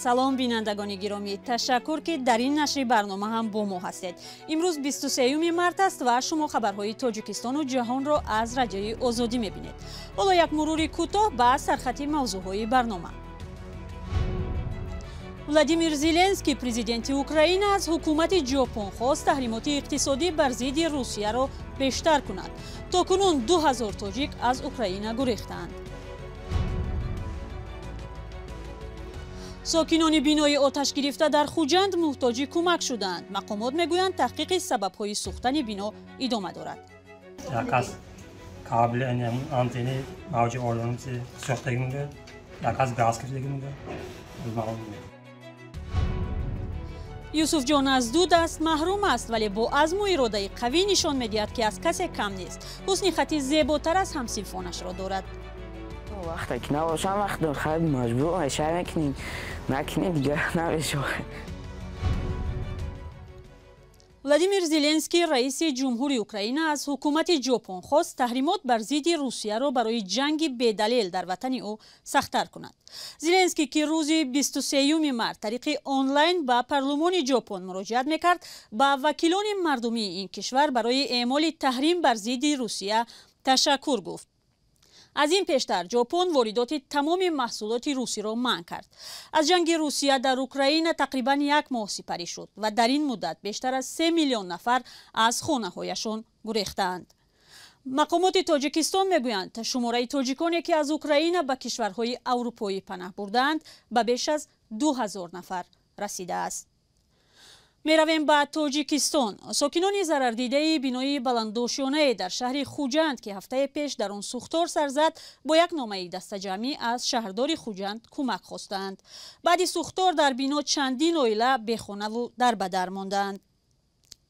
Салом, бинандагони гиромӣ. Ташаккур, ки дар ин нашри барнома ҳам бо мо ҳастед. Имрӯз 23 март аст ва шумо хабарҳои Тоҷикистону ҷаҳонро аз Радиои Озодӣ мебинед. Ҳоло як мурури кӯтоҳ ба сархати мавзӯъҳои барнома. Владимир Зеленский, президенти Украина, аз ҳукумати Ҷопон хост таҳримоти иқтисодӣ бар зидди Русияро бештар кунад. То кунун 2000 тоҷик аз Украина гурехтаанд. Сокинони бинои оташгирифта дар Хуҷанд муҳтоҷи кӯмак шуданд. Мақомот мегӯянд, таҳқиқи сабабҳои сӯхтани бино идома дорад. Як аз кабли антени мавҷи сӯхтагӣ мегӯяд, як аз газ кашидагӣ мегӯяд. Юсуфҷон аз ду даст маҳрум аст, вале бо азму иродаи қавӣ нишон медиҳад, ки аз касе кам нест. Ҳусни хати зеботар аз ҳамсинфонашро дорад. Вақте ки набошам, вақт хайр маҷбур шай мекунем, накунем дигар намешавад. Владимир Зеленский, раиси ҷумҳури Украина, аз ҳукумати Ҷопон хост таҳримот бар зидди Русияро барои ҷанги бедалел дар ватани ӯ сахттар кунад. Зеленский, ки рӯзи 23 март тариқи онлайн ба парлумони Ҷопон муроҷиат мекард, ба вакилони мардумии ин кишвар барои эъмоли таҳрим бар зидди Русия ташаккур гуфт. Аз ин пештар Ҷопон воридоти тамоми маҳсулоти русиро манъ кард. Аз ҷанги Русия дар Украина тақрибан як моҳ сипарӣ шуд ва дар ин муддат бештар аз 3 миллион нафар аз хонаҳояшон гурехтаанд. Мақомоти Тоҷикистон мегӯянд, шумораи тоҷиконе, ки аз Украина ба кишварҳои аврупоӣ панаҳ бурдаанд, ба беш аз 2000 нафар расидааст. Меравем ба Тоҷикистон. Сокинони зарардидаи бинои баландошёнае дар шаҳри Хуҷанд, ки ҳафтаи пеш дар он сӯхтор сар зад, бо як номаи дастаҷамъӣ аз шаҳрдори Хуҷанд кӯмак хостаанд. Баъди сӯхтор дар бино чандин оила бехонаву дарбадар мондаанд.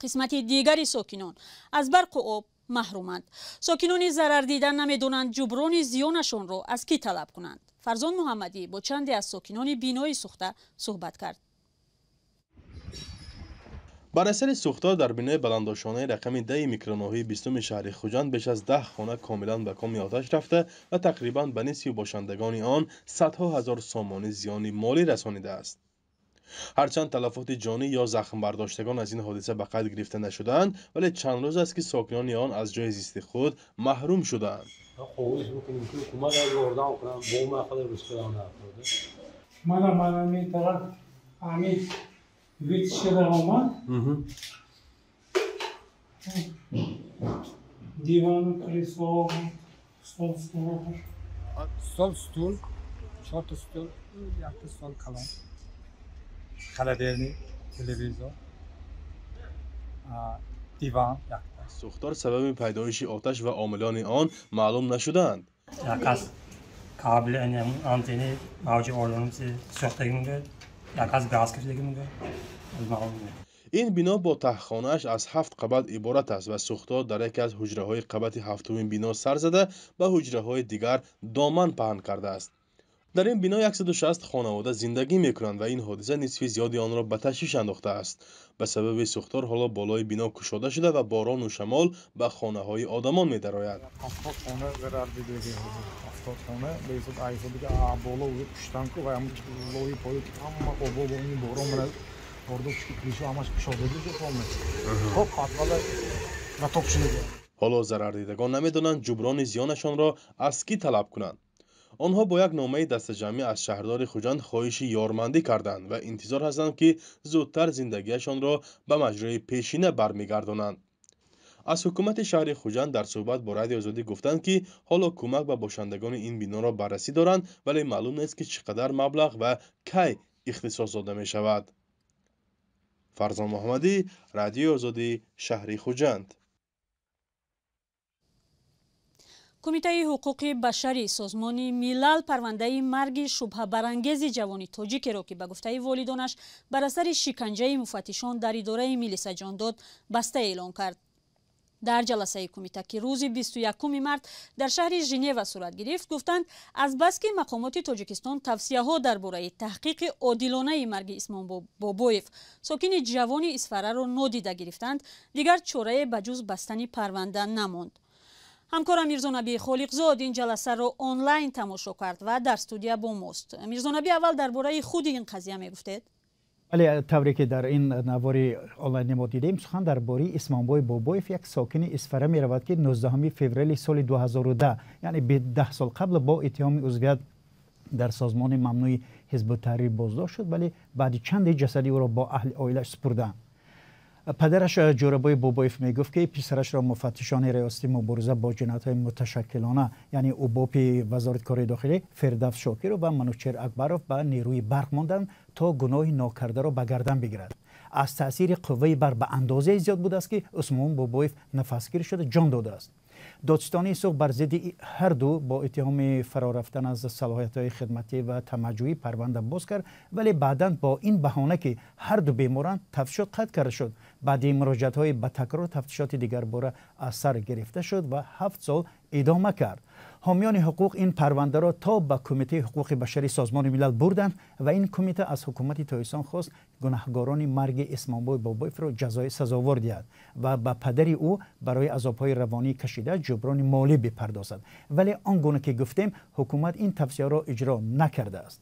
Қисмати дигари сокинон аз барқу об маҳруманд. Сокинони зарардида намедонанд ҷуброни зиёнашонро аз кӣ талаб кунанд. Фарзон Муҳаммадӣ бо чанде аз сокинони бинои сӯхта суҳбат кард. Бар асари сӯхтор дар бинои баландошонаи рақами 10 микроноҳияи 20 шаҳри Хуҷанд беш аз 10 хона комилан ба коми оташ рафта ва тақрибан ба нисфи бошандагони он садҳо ҳазор сомонӣ зиёни молӣ расонидааст. Ҳарчанд талафоти ҷонӣ ё захмбардоштагон аз ин ҳодиса ба қайд гирифта нашудаанд, вале чанд рӯз аст, ки сокинони он аз ҷои зисти худ маҳрум шудаанд. Вид омад. Диван, кресло, стол, стул. Стол, стул, чорта стул, якта стол калон. Холодильник, телевизор, диван якта. Сӯхтор сабаби пайдоиши оташ ва омилони он маълум нашудаанд. Як аз кабли антени мавҷи сӯхтагӣ мегӯяд, як аз газ кашидагӣ мегӯяд. Ин бино бо таҳхонааш аз 7 қабат иборат аст ва сӯхтор дар яке аз ҳуҷраҳои қабати ҳафтумин бино сар зада, ба ҳуҷраҳои дигар доман паҳн кардааст. Дар ин бино 160 хонавода зиндагӣ мекунанд ва ин ҳодиса нисфи зиёди онро ба ташвиш андохтааст. Ба сабаби сӯхтор ҳоло болои бино кушода шуда ва борону шамол ба хонаҳои одамон медарояд. 70 хона зарар дидаги, 70 хона беҳисоб айҳисоби ки боло пуштанку ва лои пои ҳама обо бо ин борон мана бордочки кришу ҳамаш кушодаги шуд полностью. То подвала натоп шудаги. Ҳоло зарардидагон намедонанд ҷуброни зиёнашонро аз кӣ талаб кунанд. Онҳо бо як номаи дастаҷамъӣ аз шаҳрдори Хуҷанд хоҳиши ёрмандӣ карданд ва интизор ҳастанд, ки зудтар зиндагиашонро ба маҷрои пешина бармегардонанд. Аз ҳукумати шаҳри Хуҷанд дар суҳбат бо Радиои Озодӣ гуфтанд, ки ҳоло кӯмак ба бошандагони ин биноро баррасӣ доранд, вале маълум нест, ки чӣ қадар маблағ ва кай ихтисос дода мешавад. Фарзон Муҳаммадӣ, Радиои Озодӣ, шаҳри Хуҷанд. Кумитаи ҳуқуқи башари Созмони Милал парвандаи марги шубҳабарангези ҷавони тоҷикеро, ки ба гуфтаи волидонаш бар асари шиканҷаи муфаттишон дар идораи милиса ҷон дод, баста эълон кард. Дар ҷаласаи кумита, ки рӯзи 21 март дар шаҳри Женева сурат гирифт, гуфтанд, азбаски мақомоти Тоҷикистон тавсияҳо дар бораи таҳқиқи одилонаи марги Исмон Бобоев, сокини ҷавони Исфараро нодида гирифтанд, дигар чорае ба ҷуз бастани парванда намонд. Ҳамкорам Мирзонаби Холиқзод ин ҷаласаро онлайн тамошо кард ва дар студия бо мост. Мирзонаби, аввал дар бораи худи ин қазия мегуфтед? Бале, тавре ки дар ин навори онлайни мо дидем, сухан дар бораи Исмонбой Бобоев, як сокини Исфара меравад, ки 19 феврали соли 2010, яъне 10 сол қабл, бо иттиҳоми узвият дар созмони мамнӯи Ҳизбутаҳрир боздошт шуд, вале баъди чанде ҷасади ӯро бо аҳли оилааш супурданд. Падараш Ҷӯрабой Бобоев мегуфт, ки писарашро муфаттишони Риёсати мубориза бо ҷиноятҳои муташаккилона, яъне УБОПи Вазорати корҳои дохилӣ, Фирдавс Шокиров ва Манучер Акбаров ба нерӯи барқ монданд, то гуноҳи нокардаро ба гардан бигирад. Аз таъсири қувваи барқ ба андозае зиёд будааст, ки Усмон Бобоев нафасгир шуда ҷон додааст. Додситонии Суғд бар зидди ҳар ду бо иттиҳоми фаро рафтан аз салоҳиятҳои хидматӣ ва тамаъҷӯӣ парванда боз кард, вале баъдан бо ин баҳона, ки ҳар ду беморанд, тафтишот қатъ карда шуд. Баъди муроҷиатҳои ба такрор тафтишоти дигарбора аз сар гирифта шуд ва 7 сол идома кард. Ҳомиёни ҳуқуқ ин парвандаро то ба Кумитаи ҳуқуқи башари Созмони Милал бурданд ва ин кумита аз ҳукумати Тоҷикистон хост, гунаҳгорони марги Исмонбой Бобоевро ҷазои сазовор диҳад ва ба падари ӯ барои азобҳои равонӣ кашида ҷуброни молӣ бипардозад. Вале он гуна ки гуфтем, ҳукумат ин тавсияро иҷро накардааст.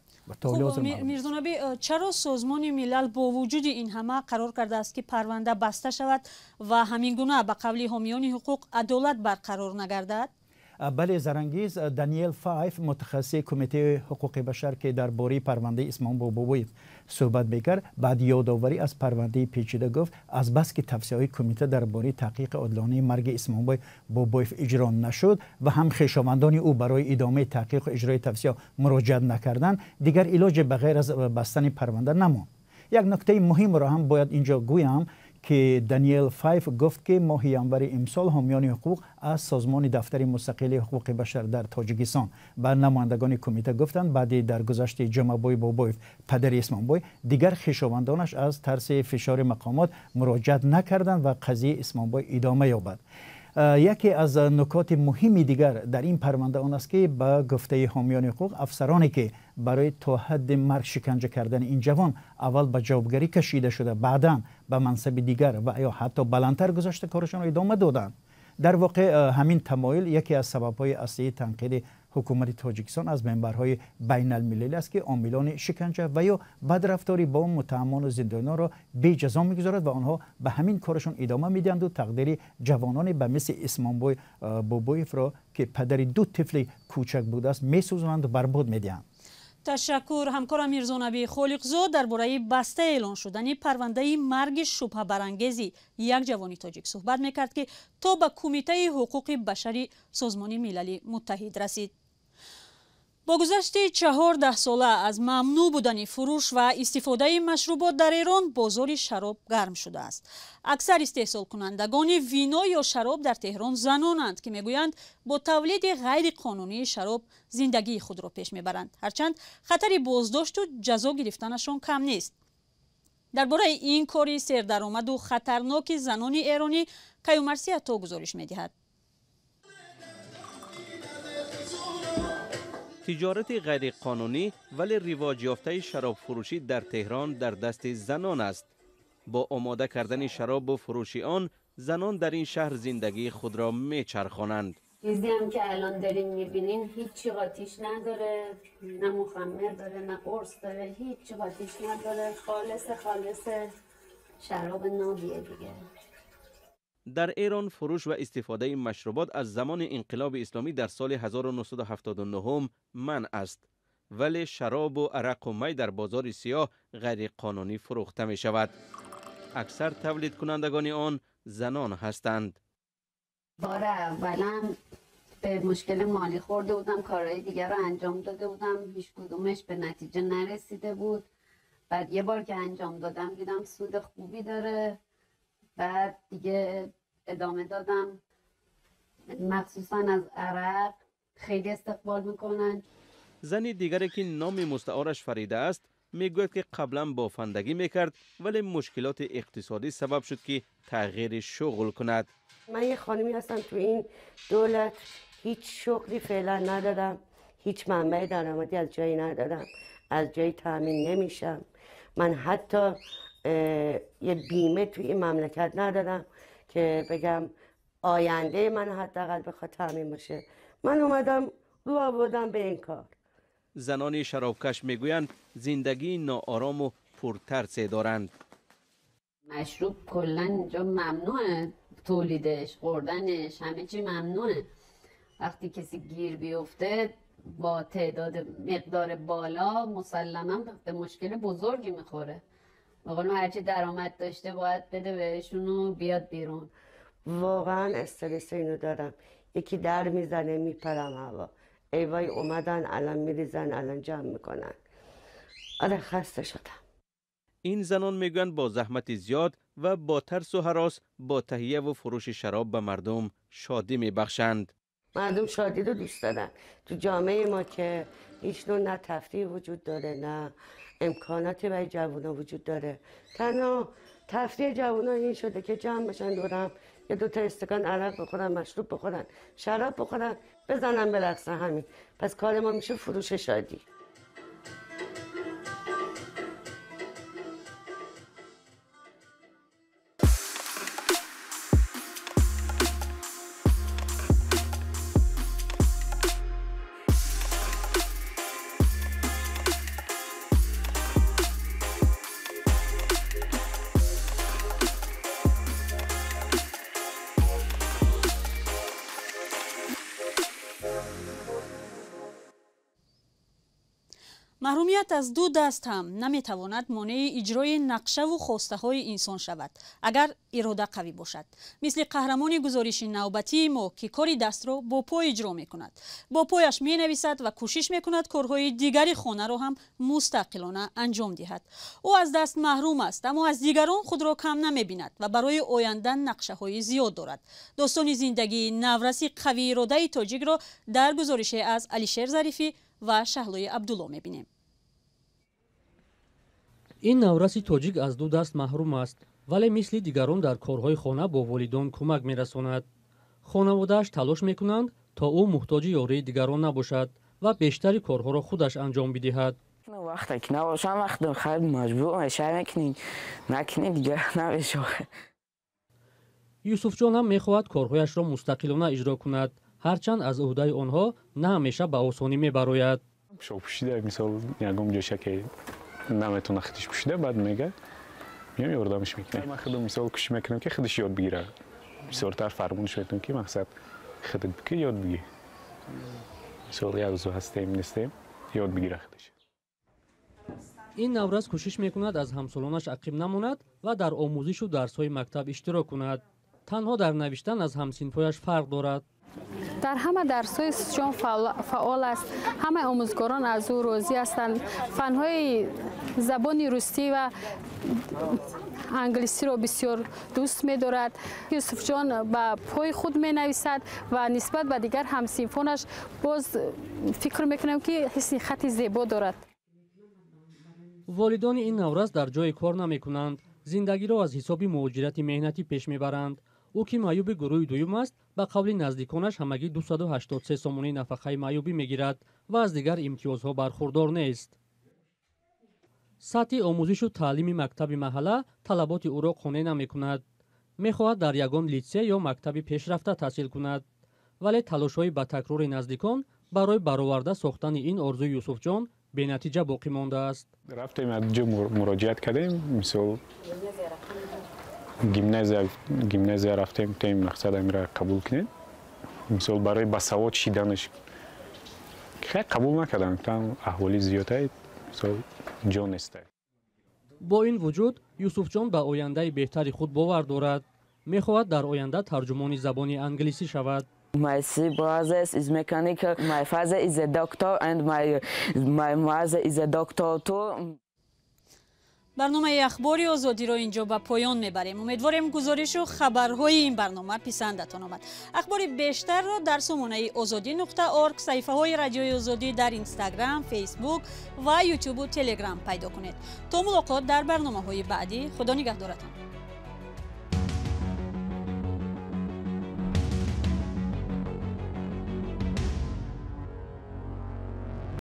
Мирзонаби, чаро Созмони Милал бо вуҷуди ин ҳама қарор кардааст, ки парванда баста шавад ва ҳамин гуна, ба қавли ҳомиёни ҳуқуқ, адолат барқарор нагардад? Бале, Зарангиз, Даниэл Файф, мутахассиси Кумитаи ҳуқуқи башар, ки дар бораи парвандаи Исмон Бобоев суҳбат мекард, баъди ёдоварӣ аз парвандаи печида гуфт, азбаски тавсияҳои кумита дар бораи таҳқиқи одилонаи марги Исмонбой Бобоев иҷро нашуд ва ҳам хешовандони ӯ барои идомаи таҳқиқу иҷрои тавсияҳо муроҷиат накарданд, дигар илоҷе ба ғайр аз бастани парванда намонд. Як нуктаи муҳимро ҳам бояд инҷо гӯям, ки Даниэл Файф гуфт, ки моҳи январи имсол ҳомиёни ҳуқуқ аз созмони Дафтари мустақили ҳуқуқи башар дар Тоҷикистон ба намояндагони кумита гуфтанд, баъди даргузашти Ҷумъабой Бобоев, падари Исмонбой, дигар хешовандонаш аз тарси фишори мақомот муроҷиат накарданд ва қазияи Исмонбой идома ёбад. Яке аз нукоти муҳими дигар дар ин парванда он аст, ки ба гуфтаи ҳомиёни ҳуқуқ, афсароне ки барои то ҳадди марг шиканҷа кардани ин ҷавон аввал ба ҷавобгарӣ кашида шуда, баъдан ба мансаби дигар ва ё ҳатто баландтар гузошта корашонро идома доданд. Дар воқеъ, ҳамин тамоил яке аз сабабҳои аслии танқиди ҳукумати Тоҷикистон аз менбарҳои байналмилалӣ аст, ки омилони шиканҷа ва ё бадрафторӣ бо муттаҳамону зиндониёнро беҷазо мегузорад ва онҳо ба ҳамин корашон идома медиҳанду тақдири ҷавононе ба мисли Исмонбой Бобоевро, ки падари ду тифли кӯчак будааст, месӯзонанду барбод медиҳанд. Ташаккур. Ҳамкорам Мирзонаби Холиқзод дар бораи баста эълон шудани парвандаи марги шубҳабарангези як ҷавони тоҷик суҳбат мекард, ки то ба Кумитаи ҳуқуқи башари Созмони Милали Муттаҳид расид. Бо гузашти 14 сола аз мамнӯъ будани фурӯш ва истифодаи машрубот дар Эрон, бозори шароб гарм шудааст. Аксар истеҳсолкунандагони вино ё шароб дар Теҳрон занонанд, ки мегӯянд, бо тавлиди ғайриқонунии шароб зиндагии худро пеш мебаранд, ҳарчанд хатари боздошту ҷазо гирифтанашон кам нест. Дар бораи ин кори сердаромаду хатарноки занони эронӣ Каюмарси Ато гузориш медиҳад. Тиҷорати ғайриқонунӣ, вале ривоҷёфтаи шаробфурӯшӣ дар Теҳрон дар дасти занон аст. Бо омода кардани шаробу фурӯши он, занон дар ин шаҳр зиндагии худро мечархонанд. چیزی هم که الان دارین میبینین هیچی قاطیش نداره، نه مخمر داره، نه قرص داره، هیچی قاطیش نداره. خالص خالص شراب نابیه دیگه. Дар Эрон фурӯш ва истифодаи машрубот аз замони инқилоби исломӣ дар соли 1979 манъ аст, вале шаробу арақу май дар бозори сиёҳ ғайриқонунӣ фурӯхта мешавад. Аксар тавлидкунандагони он занон ҳастанд. بار اولم به مشکل مالی خورده بودم، کارهای دیگر رو انجام داده بودم، هیچ کدومش به نتیجه نرسیده بود. بعد یه بار که انجام دادم دیدم سود خوبی داره، بعد دیگه ادامه دادم. مخصوصا از عرق خیلی استقبال میکنن. Зани дигаре, ки номи мустаораш Фарида аст, мегӯяд, ки қаблан бофандагӣ мекард, вале мушкилоти иқтисодӣ сабаб шуд, ки тағйири шуғл кунад. من یه خانمی هستم، تو این دولت هیچ شغلی فعلا ندارم، هیچ منبع درآمدی از جایی ندارم، از جایی تامین نمیشم. من حتی یه بیمه توی این مملکت ندارم که بگم. آینده من حداقل بخواد تامین باشه، من اومدم رو آوردم به این کار. زنان شرابکش میگویند زندگی ناآرام و پرترس دارند. مشروب کلا اینجا ممنوعه، تولیدش، خوردنش، همه چی ممنوعه. وقتی کسی گیر بیفته با تعداد مقدار بالا مسلما به مشکل بزرگی میخوره. به قول هرچی درآمد داشته باید بده بهشون و بیاد بیرون. واقعا استرس اینو دارم، یکی در میزنه میپرم هوا، ای وای اومدن الان میریزن الان جمع میکنن. آره خسته شدم. این زنان میگویند با زحمت زیاد و با ترس و هراس با تهیه و فروش شراب به مردم شادی میبخشند. مردم شادی رو دوست دارن. تو جامعه ما که هیچ نوع نه تفریح وجود داره نه امکاناتی برای جوونا وجود داره. تنها تفریح جوونا این شده که جمع بشن دورم یه دو تا استکان عرق بخورن، مشروب بخورن، شراب بخورن، بزنن برقصن، همین. پس کار ما میشه فروش شادی. маҳрумият аз ду даст ҳам наметавонад монеи иҷрои нақшаву хостаҳои инсон шавад, агар ирода қавӣ бошад. Мисли қаҳрамони гузориши навбатии мо, ки кори дастро бо пой иҷро мекунад, бо пояш менависад ва кӯшиш мекунад корҳои дигари хонаро ҳам мустақилона анҷом диҳад. Ӯ аз даст маҳрум аст, аммо аз дигарон худро кам намебинад ва барои оянда нақшаҳои зиёд дорад. Достони зиндагии навраси қавииродаи тоҷикро дар гузорише аз Алишер Зарифӣ ва Шаҳлои Абдулло мебинем. Ин навраси тоҷик аз ду даст маҳрум аст, вале мисли дигарон дар корҳои хона бо волидон кӯмак мерасонад. Хонаводааш талош мекунанд, то ӯ муҳтоҷи ёрии дигарон набошад ва бештари корҳоро худаш анҷом бидиҳад. Вақте ки набошам, вақт хайр маҷбур мешавем, мекунем, накунем дигар намешавад. Юсуфҷон ҳам мехоҳад корҳояшро мустақилона иҷро кунад, ҳарчанд аз ӯҳдаи онҳо на ҳамеша ба осонӣ мебарояд. Пӯшида, мисол, ягон ҷоша ки наметавона худаш пӯшида, баъд мега меом ёрдамаш мекунем. Ман худам мисол кӯшиш мекунам ки худаш ёд бигира. Бисёртар фармонаш метавонам ки мақсад худат бикӣ, ёд бигир. Мисол як рӯз ҳастем нестем, ёд бигира худаш. Ин наврас кӯшиш мекунад аз ҳамсолонаш ақиб намонад ва дар омӯзишу дарсҳои мактаб иштирок кунад. Танҳо дар навиштан аз ҳамсинфояш фарқ дорад. Дар ҳама дарсҳои Юсуфҷон фаъол аст. Ҳамаи омӯзгорон аз ӯ розӣ ҳастанд. Фанҳои забони русӣ ва англисиро бисёр дӯст медорад. Юсуфҷон ба пои худ менависад ва нисбат ба дигар ҳамсинфонаш боз фикр мекунам ки ҳисни хати зебо дорад. Волидони ин наврас дар ҷое кор намекунанд. Зиндагиро аз ҳисоби муҳоҷирати меҳнатӣ пеш мебаранд. Ӯ ки маъюби гурӯҳи дуюм аст, ба қавли наздиконаш ҳамагӣ 283 сомонӣ нафақаи маъюбӣ мегирад ва аз дигар имтиёзҳо бархурдор нест. Сатҳи омӯзишу таълими мактаби маҳалла талаботи ӯро қонеъ намекунад. Мехоҳад дар ягон литсей ё мактаби пешрафта таҳсил кунад, вале талошҳои ба такрори наздикон барои бароварда сохтани ин орзуи Юсуфҷон бенатиҷа боқӣ мондааст. Рафтем аз ҷо муроҷиат кардем, мисол гимназия рафтем, тем мақсад амира қабул кунем. Мисол барои басавод шиданаш хеле қабул накарданд, там аҳволи зиёдай, мисол ҷо нестай. Бо ин вуҷуд Юсуфҷон ба ояндаи беҳтари худ бовар дорад. Мехоҳад дар оянда тарҷумони забони англисӣ шавад. My three brothers is mechanical, my father is a doctor and my mother is a doctor too. Барномаи Ахбори Озодиро инҷо ба поён мебарем. Умедворем гузоришу хабарҳои ин барнома писандатон омад. Ахбори бештарро дар сомонаи озодӣ.орг, саҳифаҳои Радиои Озодӣ дар Инстаграм, Фейсбук ва Ютубу Телеграм пайдо кунед. То мулоқот дар барномаҳои баъдӣ, Худо нигаҳдоратон.